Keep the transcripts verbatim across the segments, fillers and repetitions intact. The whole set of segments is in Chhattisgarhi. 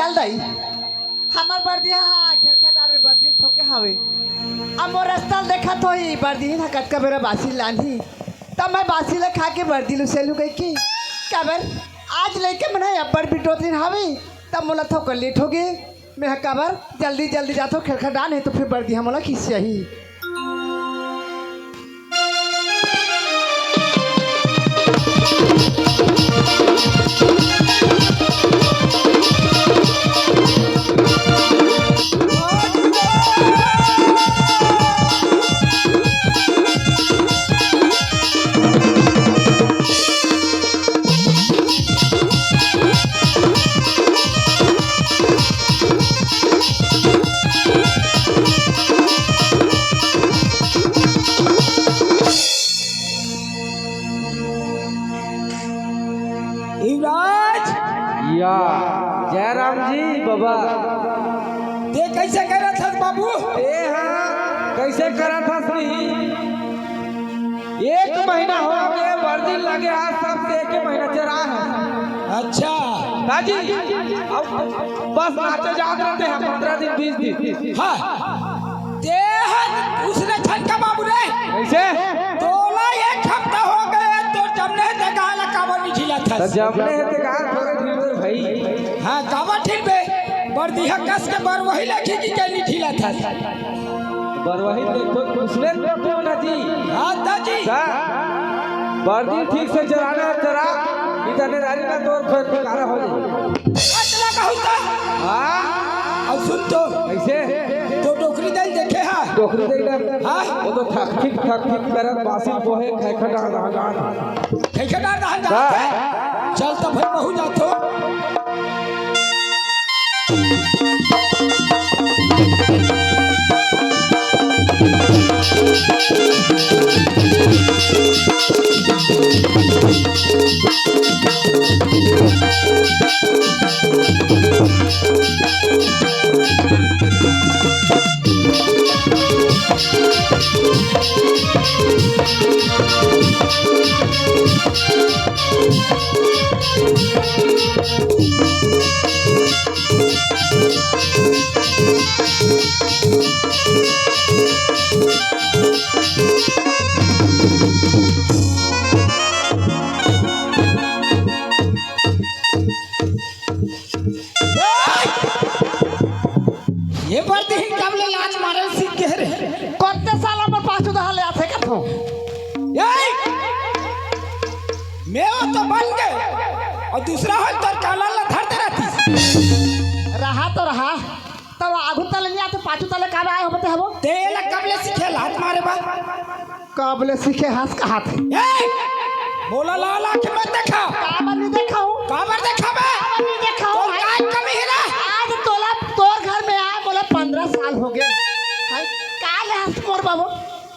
चल दाई, हमर बरदी ह खेरखा डार में बरदी ल ठोके हवे। अब मोर रस्ता ल देखत होही, बरदी ह कतका बेरा बासी लानही, तब मैं बासी ल खा के बरदी ल उसेलहूँ कहिके। काबर आज लइका मन ह अब्बड़ बिटोत रिन हवे, तब मोला थोकन लेट होगे। मैं ह काबर जल्दी जल्दी जाथों खेरखा डार, नहीं तो फिर बरदी ह मोला खिसियाही। युवराज। या, जयराम जी, बाबा। ते कइसे करत हस बाबू? ए हाँ, कइसे करत हस नहीं? एक महीना हो गे, बरदी लागे, आज सबसे एक महीना चरा हे। अच्छा। दाजी, अब बस नाचे जात रहिथे हैं पंद्रह दिन, बीस दिन। हाँ। ते ह उसने ठनका बाबू रे। कइसे? तोला एक हफ्ता हो गे, तोर जमने हे ते गाय ला काबर नहीं ढिलाथस? त जमने हे ते गाय थोरे ढिलबे भाई। हाँ, काबर ढिलबे? बरदी ह कस के बरवही लेखी कि के नहीं ढिलाथस? बरवही देखो, उसने देखो ना जी। हाँ, दाजी। का? बरदी ठीक से चराना हे, चरा। इतने रारी ना तोर फिर ठिकाना हो जाए। अतला कहू तो। हाँ? अउ सुन तो। कइसे? तो डोकरी दाई देखे हा? डोकरी दाई ना? हाँ? वो तो थक थिक, थक थिक करत बासी बोहे, खेरखा डार, डार, डार। खेरखा डार, डार, डार। हाँ। चल तो भाई, महूँ जाथों। ये बरदी ह कब ले लात मारे सीख गे रे? कत्ते साल हमर पाछू डहर ले आथे कथों। ए! मैं वो तो बन गे, अउ दूसरा होय तोर काला ला धर दे रहतिस। रहा तो रहा, तब आगू तले नहीं आते, पाछू तले काबर आए हो बते हबो? ते ला कब ले सीखे लात मारे बा? कब ले सीखे हस कहाथे? ए! मोला लाल आँख मत देखा। काबर नहीं देखा हूँ? काबर देखा बे? काबर नहीं देखा हूँ, तोर भाई? काय कमी हे रे? आज तोला तोर घर में आए मोला पंद्रह साल हो गे। भाई, का ले हस मोर बाबू?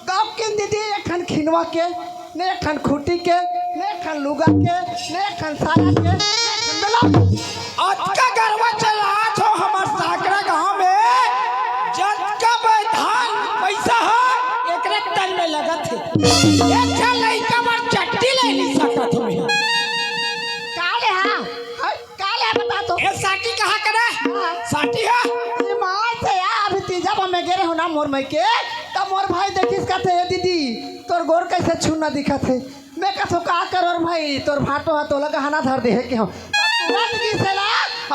गाँव के दीदी एक ठन खिनवा के, ने एक ठन खूंटी के, ने एक ठन लुगा के, ने एक ठन साया के, ने एक ठन बेलौज। अतका गरवा चलात हो हमर सांकरा गांव में, जतका बे धान पइसा ह, एकरे तन में लगत हे। एक ठन लइका बर चट्टी ले नी सकत हो मैं। का ले हा? हट, का ले हा बता तो? ए साटी कहाँ करे? हाँ। साटी ह? ए माँ से यार, अभी तीजा बा में गे रहे हो ना मोर मइके, त मोर भाई देखिस कथे, "ए दीदी, तोर गोड़ कइसे छूना दिखत हे?" मैं कथों, "का करों रे भाई, तोर भाटो ह तोला गहना धर दे हे के हो।" त तुरंत गिसेला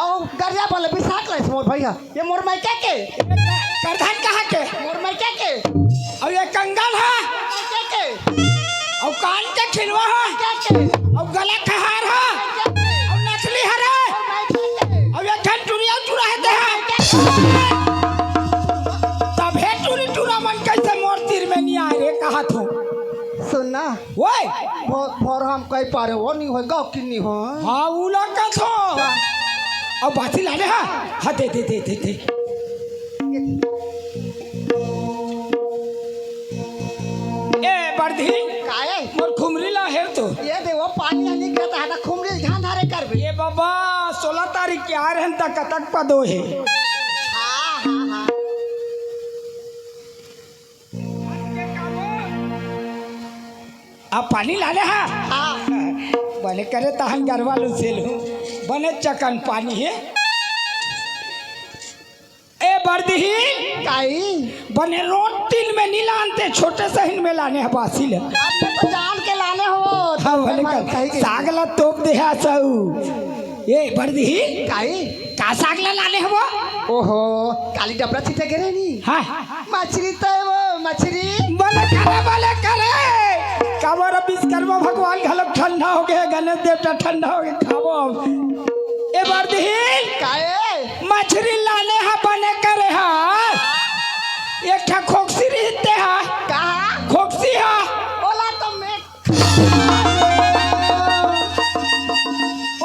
अउ गरिया बले बिसाक लइस मोर भइया। ये मोर मइके के। करधन कहाँ के? मोर मइके के। अउ ये कंगन ह? मइके के। अउ कान के खिलवा ह? मइके के। अउ गला के हार ह? मइके के। अउ नथली हरे? मइके के। अउ एक ठन टुरिया टुरा हे ते ह? मइके के। तभे टुरी टुरा मन कइसे मोर तीर में नहीं आए रे, कहाथों। सुन ना। ओए! भो-, भोर हम कई पारे हो, नहीं होय, गाँव की नहीं होय। हाँ, उ लोग का थो। का? अब बासी लाने हा? हाँ, दे, दे, दे, दे, दे। ए, बरदी। काहे? मोर खुमरी ला हेर तो। ये दे, वो पानी आने के था, ना खुमरी ध्यान धारे कर भी। ए बाबा, सोलह तारीख के आ रहे हैं, त कतक पदो है। हाँ, हाँ, हाँ। अब पानी लाने हा? हाँ। बने करे तहन गरवा लुसेल हूँ। बने चकन पानी है। कर दिही। काई? बने रोटिन में नी लानते, छोटे सहिन में लाने ह बासी ल। अब तो जान के लाने हो। हाँ, भले भाई, कर। सही के। साग ला तोप दे हा सऊ। ए, बर दिही। काई? का साग ला लाने हवो? ओहो, काली डबरा छिटे गे रहे नी। हाँ। मछरी तो है वो, मछरी। बले करे, बले करे। काबर अब विश्वकर्मा भगवान घलक ठंडा हो गए, गणेश देवता ठंडा हो गए, खाबो अब। ए बर दिही। काए? मछरी लाने हा बने करे हा। एक ठा खोकसी रहिते हा। कहा? खोकसी हा। ओला तो मैं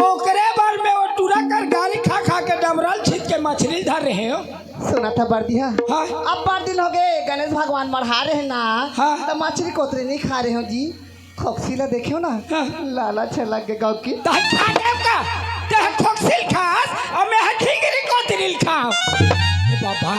ओकरे बर में वो टूरा कर गारी खा खा के डमरल छीत के मछरी धर रहे हो। सुना था बरदिया। हाँ। अब बड़ दिन हो गए गणेश भगवान मढ़ा रहे ना। हाँ। तो मछरी कोतरी नहीं खा रहे हो जी। खोकसी ला देखियो ना। हाँ। लाला छलक के गाँव की। तह खा देव का? तह खोकसी ल खास और मैं हा घिंगरी कोतरी ल खाओ। ए बाबा,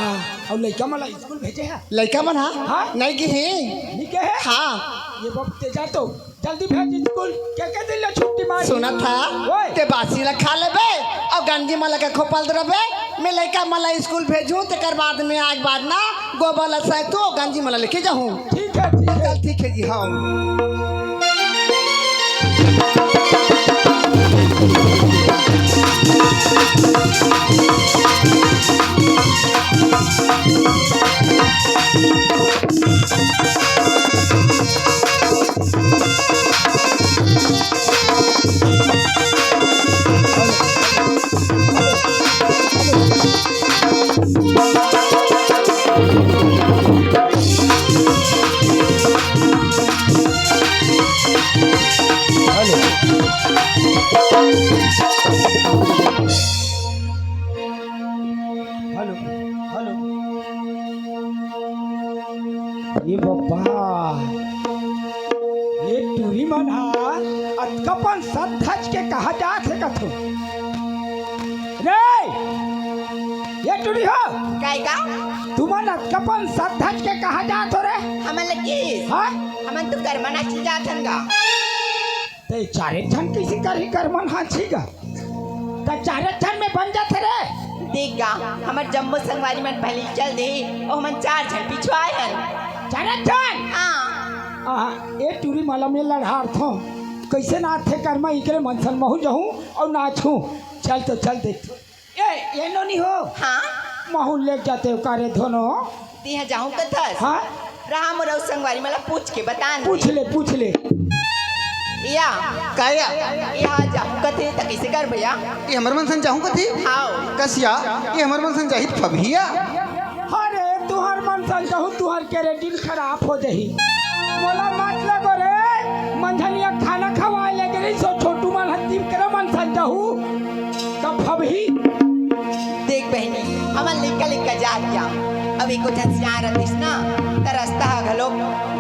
और लइका मन ला स्कूल भेजे हा? लइका मन हा? हाँ। नहीं गे हे। नहीं गे हे? हाँ। ये बाप तेजा तो जल्दी भेज स्कूल, के के दिन ले छुट्टी मार। सुना था, ओए। ते बासी ला खा लेबे और गंजी मला के खोपल दे रबे। मैं लइका मला स्कूल भेजूं, तेकर बाद में आज बाद ना गोबर ला सैतू, गंजी मला लेके जाहूं। ठीक है, ठीक है। चल, ठीक है जी, हाँ। Hello, hello. ये बप्पा, ये टूरी मन हा अतका पन सत धज के कहा जात हे कथो। रे, ये टूरी हो। काय का? तुमन अतका पन सत धज के कहा जात हो रे? हमन लगिस। हाँ? हमन तो करमन हांची जात हन गा। ते चारे झन कइसे करही करमन हांची गा? त चारे झन में बन जाथे रे। देख गा, हमर जम्मो संगवारी मन पहली चल दे, अउ हमन चार झन पिछुआए हन। चारे झन? हाँ। आ, ए टूरी मला में लड़हारथों। कइसे ना आथे करमा इकरे मन सन महू जहूँ अउ नाचहूँ। चल तो चल देख। ए, ए नोनी हो। हाँ? महू लेग जाते हो का रे धोनो? तिहा जाहूँ कथस? हाँ? रहा मोर अउ संगवारी मला पूछ के बता न। पूछ ले, पूछ ले। या। का या? या जाहूँ कथे त कइसे कर भैया? ये हमर मन सन जाहूँ कथे? हाव। कस या? ये हमर मन सन जाही त फबिया? अरे, तुहर मन सन जाहूँ, तुहर के रे दिल खराब हो जाही। मोला मत लगो रे, मंझनिया खाना खवाए ले गे रही सो छोटू मन हत्ती करे मन सन जाहूँ। त फबही। देख बहिनी, हमन लइका लइका जात या। अब एको झन सियान रतिस ना, त रस्ता ह घलोक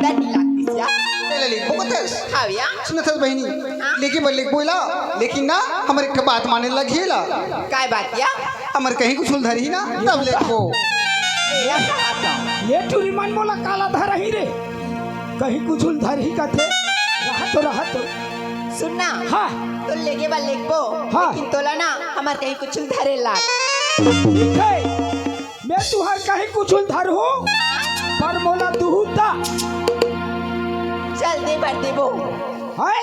डर नी लागतिस या। ले, ले, ले, भुगतस। हाव या। सुनत हस बहिनी, हाँ? लेके बर लेके बोला, लेकिन ना, हमर एक ठो बात माने लगही ला। काय बात या? हमर कहीं कुछ उलधरही ना, तब लेको। ए, या कहा था? ये टूरी मन मोला काला धरही रे। कहीं कुछ उलधरही कथे। रहा तो, रहा तो। सुन ना। हाँ। तो लेगे बर लेगबो, हाँ। लेकिन तोला ना हमर कहीं कुछ धरे लाग। ठीक है, मैं तुहर कहीं कुछ धरहूँ, पर मोला दुहू ता। चल दे बर देबो। है?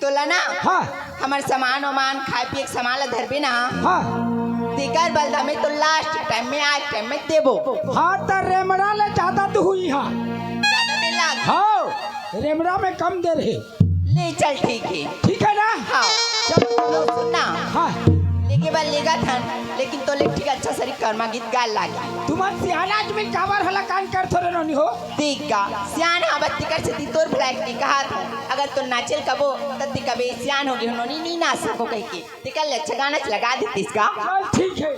तोला ना हाँ। हमर सामान वामान, खाए पिए के सामान ला धरबे ना। हाँ। तेकर बदला में तो लास्ट टाइम में, आज टाइम में देबो। हाँ, त रेमड़ा ले ज्यादा दुहू इहाँ। ज्यादा दे लाग। हाँ, रेमड़ा में कम दे रहे। ले चल, ठीक है। ठीक है ना? हाँ। चल। अउ सुन ना। हाँ। लेगे बर लेगत हन, लेकिन तोले ठीक अच्छा सरी कर्मा गीत गाए लागी। तुमन सियान आदमी काबर हलाकान करथो रे नोनी हो? देख गा, सियान हा बत्ती कर सेती तोर भलाई के कहा था। अगर तो नाचेल कबो, त ते कबे सियान हो गे हो नोनी, नी नाच सको कहिके। तेकर ले अच्छा गाना च लगा देतिस गा। चल ठीक है।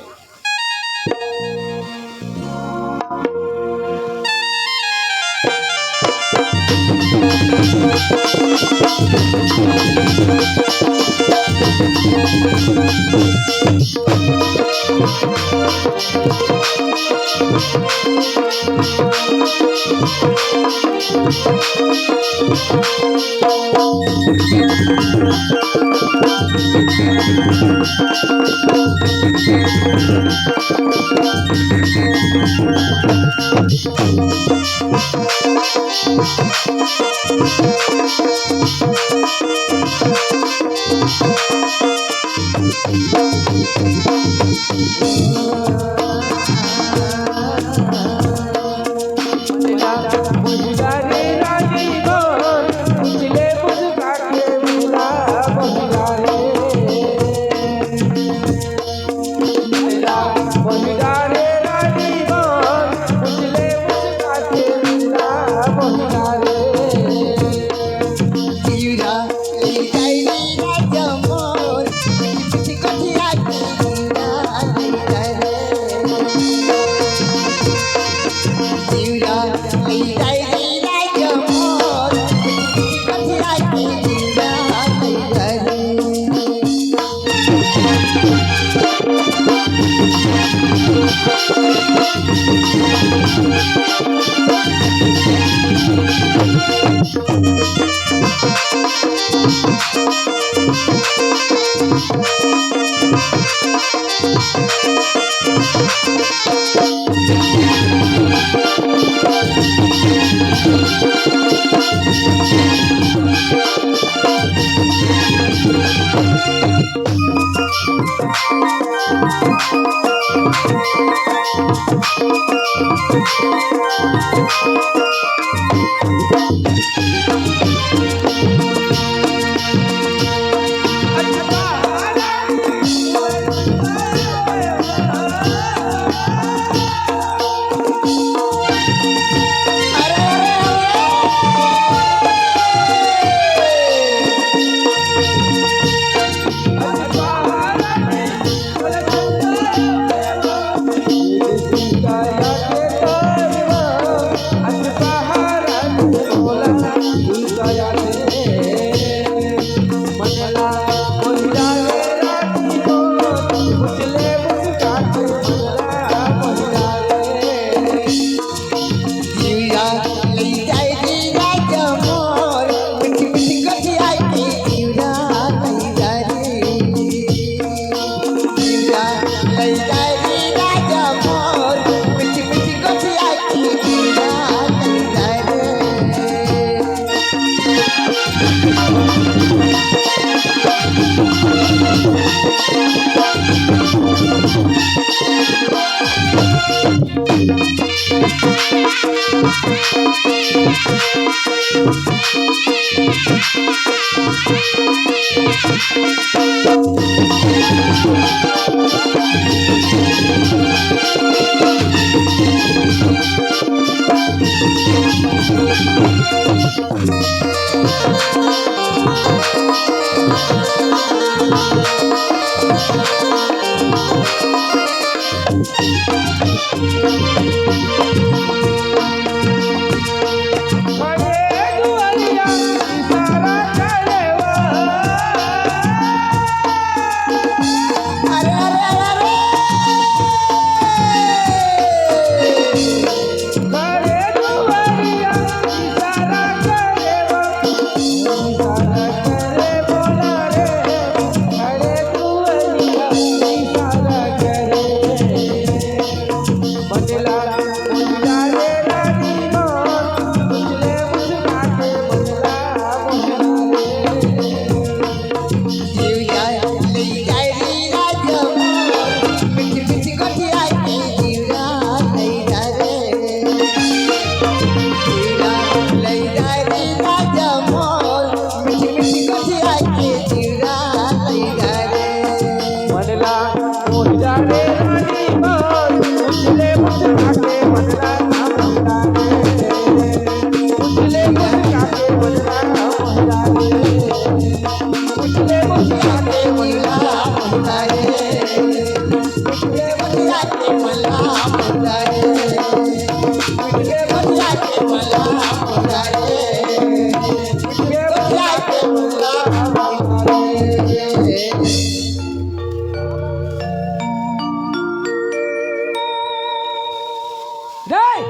रे,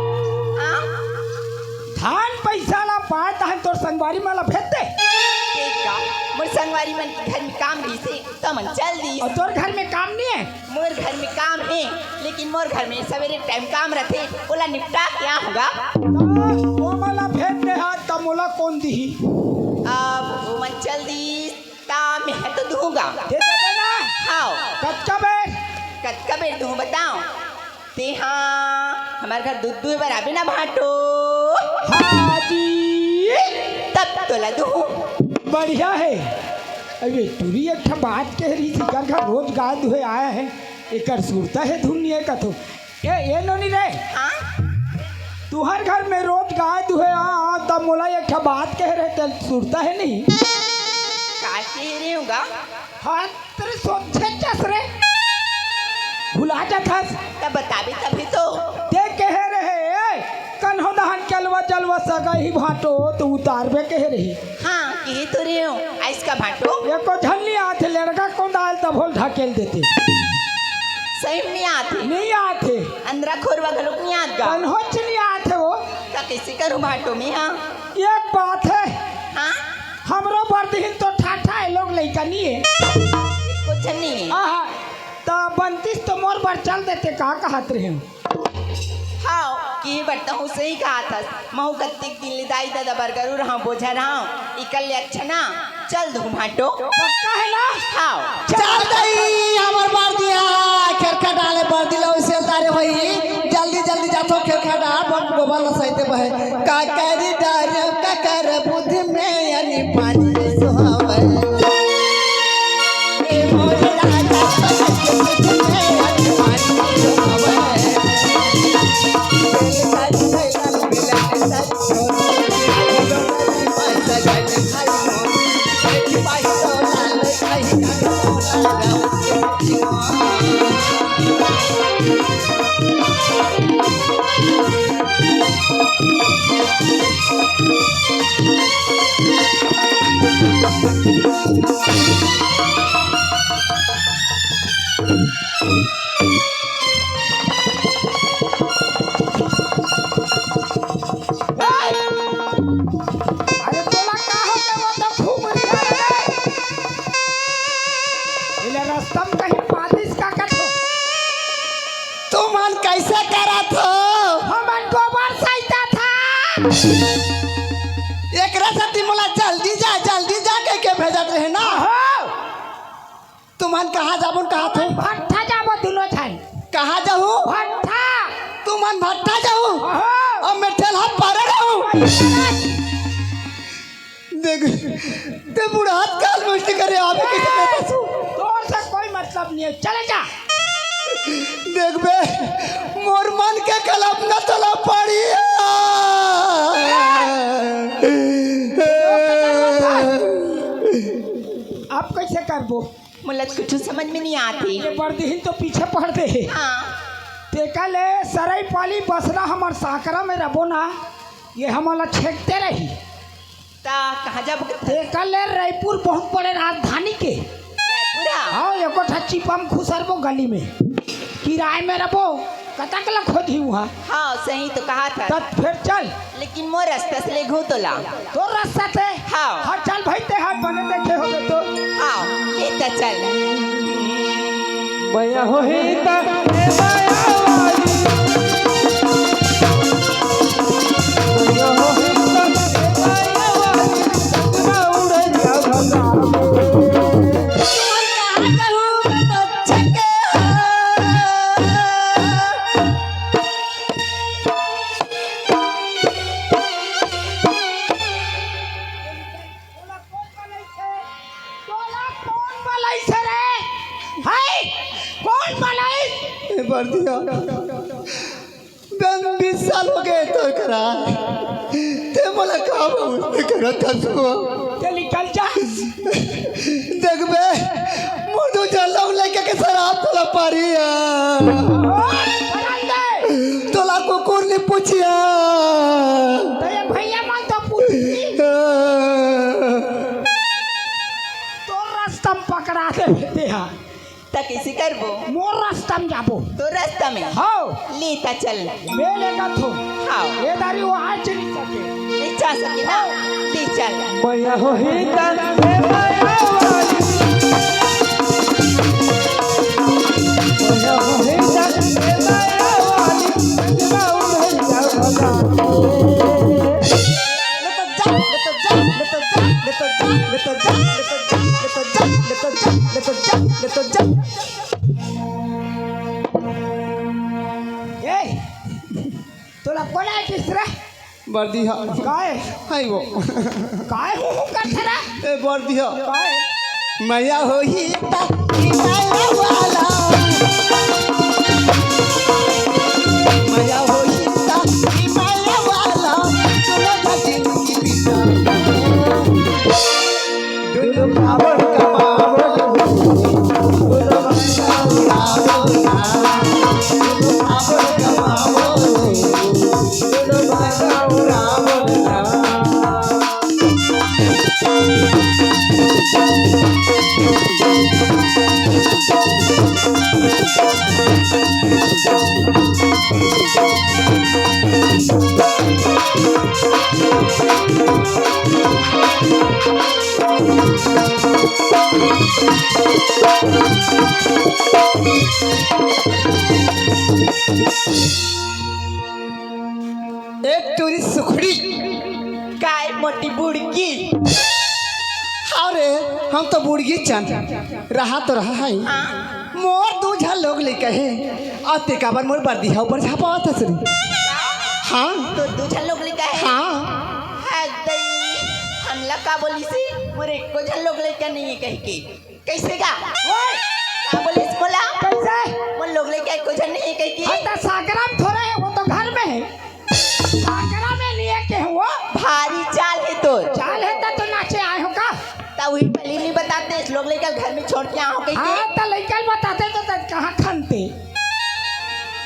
धान पैसा ला पाए तहन तोर संगवारी मन ला भेज दे। ठीक का? मोर संगवारी मन के घर में काम रहिसे, त मन चल दिस। अउ तोर घर में काम नइ हे? मोर घर में काम हे, लेकिन मोर घर में सवेरे टाइम काम रथे, ओला निपटा के आहूँ गा। त ओमन ला भेज दे हा, त मोला कोन दिही? अब ओमन चल दिस, त मैं ह तो दूहूँ गा। दे देबे ना? हाव। कतका बेर? कतका बेर दूहूँ बताओ? तेहा हमर घर दूध दुहे बर आबे ना भांटो। हाँ जी। तब तोला दूहूँ। बढ़िया हे। अरे टुरी एक ठा बात कहे रहिस, एकर घर रोज गाय दुहे आय हे, एकर सुरता हे धुन नइ हे कथो। ए, ए नोनी रे। हाँ? तुहर घर में रोज गाय दुहे आ, आ, त मोला एक ठा बात कहे रहे, तेला सुरता हे नहीं? का कहे रहेंव गा? हाँ, तें सोचे चस रे। भुला जाथस। त बताबे तभे तो। तें कहे रहे, ए, कन्हो दहन के अलवा जलवा सगा ही भांटो, त उतारबे कहे रहे। हाँ, कहे तो रहेंव, आइस का भांटो। एको झन नइ आथे, लड़का कोन दाल तभो ल ढकेल देते। सही में नइ आथे। नइ आथे। अंदरा खोरवा घलोक नइ आत गा। कन्होच नइ आथे वो। त कइसे करहूँ भांटो मैं हा? एक बात हे। हाँ? हमरो बर दिहिन तो ठाठा हे लोग, लइका नइ हे। कुछ नइ हे। आहा, त बनतिस तो मोर बर चल देते, का कहत रहेंव? हाव, कहे बर तहूँ सही कहत हस। महूँ कतेक दिन ले दाई ददा बर गरू रहंव, बोझा रहंव, इकर ले अच्छा ना, चल दूहूँ भांटो। पक्का हे ना? हाव। चल दई, हमर बरदी हा, खेरखा डाले बरदी ला उसेल तारे होही। जल्दी, जल्दी जाथों खेरखा डाल, गोबर ला सहिते बहे। काकरी डार, काकर बुद्धि में यानी पानी सुहावे। ए मोरे राजा, काकर बुद्धि में यानी पानी सुहावे। अरे तोला का हो गे, वो तो खूब रिहा रे। एला रस्ता म कहीं पालिस का कथो। तुमन कइसे करत हो? हमन गोबर सहिता था। एकरा सेती मोला जल्दी जा, जल्दी जा कहिके भेजत रहे ना। हो। तुमन कहाँ जाबो कहत हो? भट्ठा जाबो दुनों झन। कहाँ जाहू? भट्ठा। तुमन भट्ठा जाहू? ओहो। अउ मैं ठेलहा पारे रहूँ। देख, तें बुढ़ात काल में उल्टी करे आबे कइसे करत हस? तोर से कोई मतलब नइ हे, चले जा। देखबे, मोर मन के कल्पना तोला पड़ी। अब कइसे करबो? मोला कुछु समझ में नइ आत हे। ये बरदिहिन तो पीछे पड़ दे हे। हाँ। तेकर ले सरई पाली बसना हमर सांकरा में रबो ना, ये हमला छेंकते रही। त कहाँ जाबो? तेकर ले रइपुर बहुत बड़े राजधानी के। रइपुर? हाँ, एको ठा चिपा म खुसरबो गली में। किराए में रबो, कतक ल खोजही उहाँ। हाँ, सही तो कहत हस। त फेर चल। लेकिन मोर रस्ता से लेगहूँ तोला। तोर रस्ता से? हाँ। हाँ, चल भाई, तें हा बने देखे होबे तो। हाँ, ले त चल। मया होही त ए मया वाली। मया होही त ए मया वाली। तोला कोन बलाइस रे? हाय, कोन बलाइस? ए बरदिया, दस बीस साल हो गे तोर करा। तें मोला का बहुत करत हस वो? तें निकल जा। देखबे, मोर दू झन लउका लइका के सराप तोला पारी हे। ओ, बरांडे। तोला कुकुर नइ पूछिया। त ये भइया मन तो पूछही। तोर रस्ता म पकड़ा देबे तें हा। त कइसे करबो? मोर रास्ता में जाबो। तोर रास्ता में? हव। ले त चल। मैं लेगत हँव। हव। ए दारी वो आए चली सके। नइ जा सके ना? ले चल। मया होही त हे मया वाली। मया होही त हे मया वाली। मया होही त भला। ले तो जा, ले तो जा, ले तो जा, ले तो जा, ले तो जा, ले तो जा, ले तो जा, ले तो जा, ले तो जा, ले तो जा, ले तो जा। ए, तोला कोन आए किस रे? बरदी ह। काय? हाय वो। काय हो हो करथे रे? ए, बरदी ह। काय? मया होही त ई मया वाला। मया होही त ई मया वाला। चलो ना जिंदगी बिता। दुनो खाबो कमाबो। दुनो खाबो कमाबो। दुनो खाबो कमाबो। एक टूरी सुखड़ी। काय मोटी बुड़की। अरे, हम तो बुड़की चन। रहा तो रहा है। हाँ। मोर दू झन लोग लइका हे। अउ ते काबर मोर बरदी ह ऊपर झापावत हस रे? हाँ। तोर दू झन लोग लइका हे? हाँ। हाय दई, हमला का बोलिस हे? मोर एको झन लोग लइका नइ हे कहिके। कइसे गा? ओए! का बोलिस मोला? कइसे? मोर लोग लइका एको झन नइ हे कहिके। हाँ, त साकरा में थोरे हे, वो तो घर में हे। साकरा में नइ हे के वो? भारी चाल हे तोर। चाल हे त तो नाचे आए हँव का? त उही पहली नइ बतातेस, लोग लइका घर में छोड़ के आए हँव कहिके। हाँ, त लइका ल बताते त, त कहाँ खनते?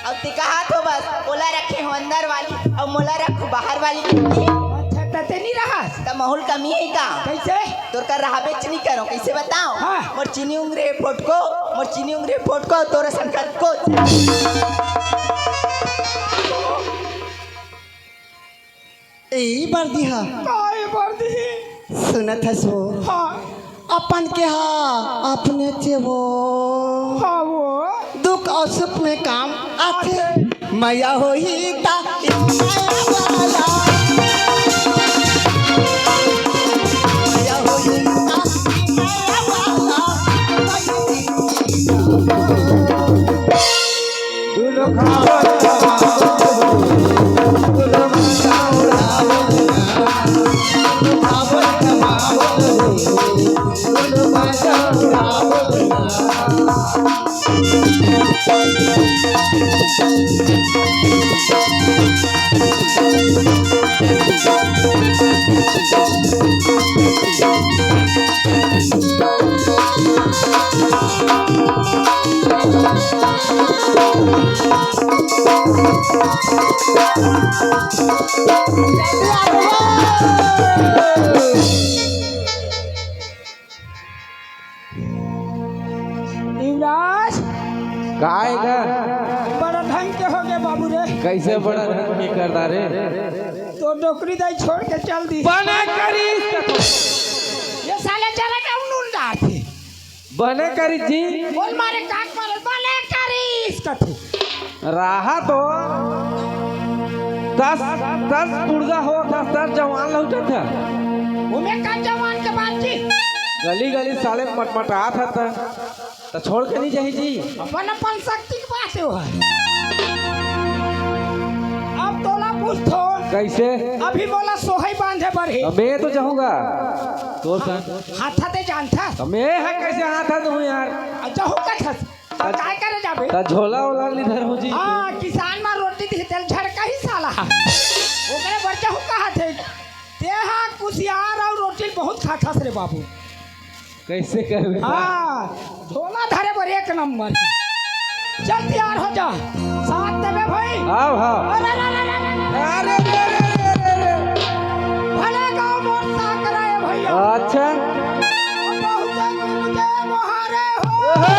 अउ ते कहत हो बस, ओला रखे हँव अंदर वाली, अउ मोला रखहू बाहर वाली कहिके। अच्छा, त ते नइ रहस? त महूँ ल कमी हे का? कइसे? तोर कर रहबेच नइ करँव, कइसे बतावँ? हाँ। मोर चीनी उंगरी हे फोटको, मोर चीनी उंगरी हे फोटको, तोर असन कतको। ए बरदी ह। काय बरदी? सुनत हस वो? हाँ। अपन के हा, अपने चे वो। हाँ वो। दुख अउ सुख में काम आथे। आथे। मया होही त मया वाला। मया होही त मया वाला। युवराज, काय गा? बड़ा ढंग के हो गए बाबू रे। कइसे बड़ा ढंग के करदा रे? तोर डोकरी दाई छोड़ के चल दिस। बने करिस। ये साले जरा के नून डारथे। बने करिस जी। बोल मारे काट मारे, बने करिस कथे। रहा तो दस, दस बुढ़ा हो, दस, दस जवान लहुटत हे। ओमे का जवान के बात जी? गली गली साले मटमटात हे त, त छोड़ के नइ जाही जी। अपन अपन शक्ति के बात हे वो। अब तोला पूछथों। कइसे? अभी मोला सोहई बांधे बर हे। त मैं तो जाहूँ गा। तोर संग। हाथा ते जानथस? त मैं ह कइसे हाथा दूँ यार? आ, जाहूँ कथस। त काय करे जाबे? त झोला ओला नइ धरहूँ जी। हाँ, किसान मन रोटी दिही तेला झड़काही साला ह। ओकरे बर जाहूँ कहत हे। ते हा कुसियार अउ रोटी ल बहुत खाथस रे बाबू। कइसे करबे? हाँ, झोला धरे बर एक नंबर। चल तैयार हो जा। साथ देबे भाई। हाँ, हाँ। अरे, अरे, अरे, अरे। अरे, अरे, अरे, अरे, अरे। भले गाँव मोर साकरा हे भइया। अच्छा। बहुत मुझे मोहारे हो। ओहो।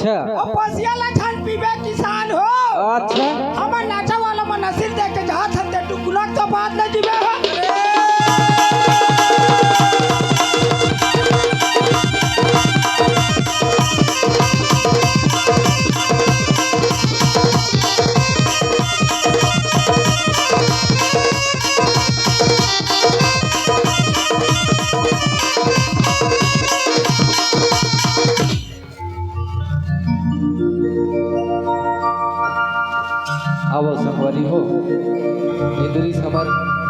अच्छा। अब बसिया ला झन पीबे किसान हो। अच्छा। हमर नाचा वाला मन नसीब देख के जहाँ थन ते टुकुलक तो बात न जीवे हो। आवो संगवारी हो, ये दृश्य हमर